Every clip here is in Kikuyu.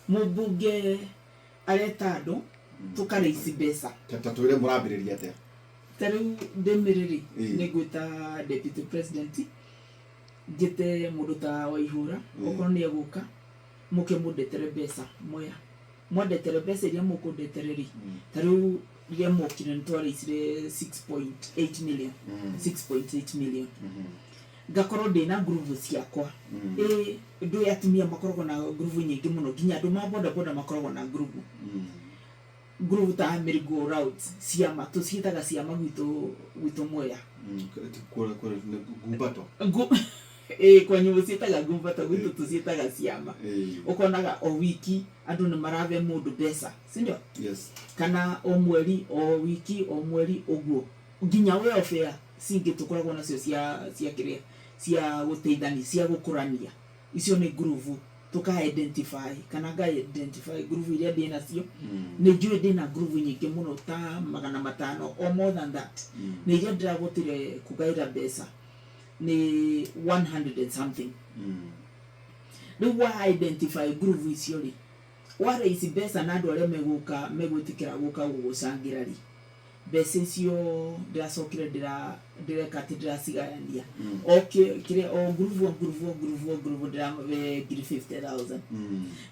Mũmbunge areta andũ tũkarĩici mbeca. Ta twĩre mũrambĩrĩria atĩa? Ta rĩu ndĩmĩrĩrĩ, nĩ ngwĩta deputy president, njĩte mũndũ ta Waihũra, okorwo nĩ egũka, mũke mũndetere mbeca. Mwea mwandetere mbeca iria mũkũndetere rĩ, ta rĩu rĩrĩa mokire nĩ twarĩicire 6.8 million, 6.8 million. Ngakorwo ndĩna ngurubu ciakwa. Ĩ ndũĩ atumia makoragwo na ngurubu nyingĩ mũno, nginya andũ ma boda boda makoragwo na ngurubu, ngurubu ta merry go rounds, ciama tũciĩtaga ciama gwitũ Mwea. Ngumbato. Ĩ kwanyu mũciĩtaga ngumbato, gwitũ tũciĩtaga ciama. Ũkonaga o wiki andũ nĩ marabe mũndũ mbeca, sindio? Yes. Kana o mweri, o wiki, o mweri, ũguo nginya welfare cingĩ tũkoragwo nacio cia kĩrĩa, cia gũteithania, cia gũkũrania, icio nĩ ngurubu tũka identify kana nga identify ngurubu iria ndĩ nacio. Nĩ njũĩ ndĩna ngurubu nyingĩ mũno ta 500 or more than that, na iria ndĩrahotire kũgaĩra mbeca nĩ 100 and something. Rĩu wa identify ngurubu icio rĩ, wa raise mbeca na andũ arĩa megũka, megwĩtĩkĩra gũka gũgũcangĩra rĩ, mbeca icio ndĩracokire ndĩreka atĩ ndĩracigayania o kĩrĩa, o ngurubu, o ngurubu, o ngurubu, o ngurubu ndĩramabe ngiri 50,000.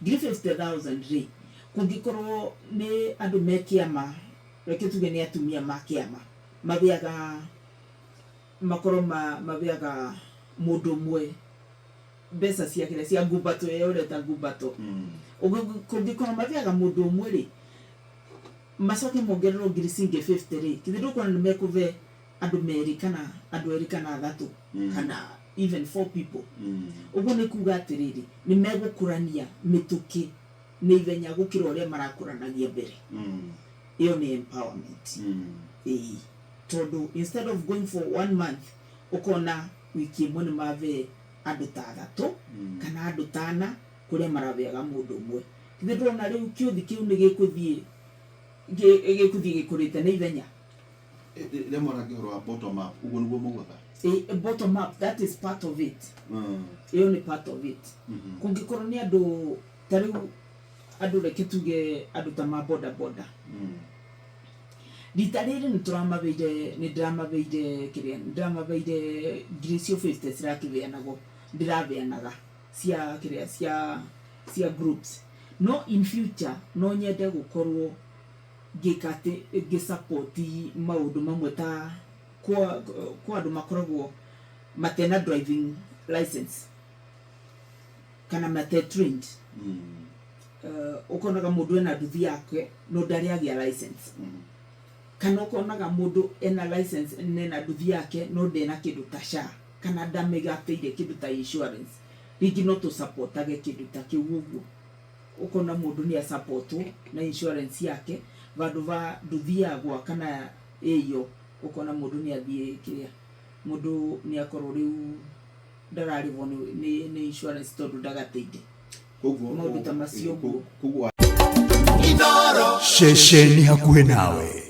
Ngiri 50,000 rĩ, kũngĩkorwo nĩ andũ me kĩama, reke tuge nĩ atumia ma kĩama, mabeaga makorwo mabeaga mũndũ ũmwe mbeca cia kĩrĩa, cia ngumbato ĩyo ũreta ngumbato. Kũngĩkorwo mabeaga mũndũ ũmwe rĩ, macoke mongererwo ngiri cingĩ 50 rĩ, githĩ ndũkuona nĩ mekũbe andũ merĩ kana andũ erĩ kana athatũ kana even four people? Ũguo nĩ kuga atĩrĩrĩ, nĩ megũkũrania mĩtũkĩ nĩ ihenya gũkĩra ũrĩa marakũranagia mbere. Ĩyo nĩ empowerment. Ĩĩ, tondũ instead of going for one month, ũkona wiki ĩmwe nĩ mabe andũ ta athatũ kana andũ tana kũrĩa marabeaga mũndũ ũmwe. Githĩ ndũrona rĩu kĩũthi kĩu nĩ gĩkũthiĩ gĩkũrĩte na ihenya? Rĩrĩa mwarangia ũhoro wa bottom up, ũguo nĩguo mugaga? Ĩ, bottom up, that is part of it. Ĩyo nĩ part of it. Kũngĩkorwo nĩ andũ ta rĩu andũ, reke tuge andũ ta ma boda boda, rita rĩrĩ nĩ tũramabeire, nĩ ndĩramabeire kĩrĩa, nĩ ndĩramabeire ngiri icio 50 cirakĩbeanagwo, ndĩrabeanaga cia kĩrĩa, cia groups. No in future no nyende gũkorwo ngĩka atĩ ngĩsupport maũndũ mamwe ta kwa andũ makoragwo matena driving license kana mate trained. Ũkonaga mũndũ ena nduthi yake no ndarĩ agĩa license, kana ũkonaga mũndũ ena license na ena nduthi yake no ndena kĩndũ ta SHA kana ndamĩgatĩire kĩndũ ta insurance. Rĩngĩ no tũsupportage kĩndũ ta kĩu, ũguo ũkona mũndũ nĩ asupportwo na insurance yake vandũ va nduthi yagwa kana ĩyo, ũkona mũndũ nĩ athiĩ kĩrĩa, mũndũ nĩ akorwo rĩu ndararĩhwo nĩ insurance tondũ ndagatĩire. Koguo Maũndũ ta macio ũguo. Koguo Ceceni hakuhĩ nawe.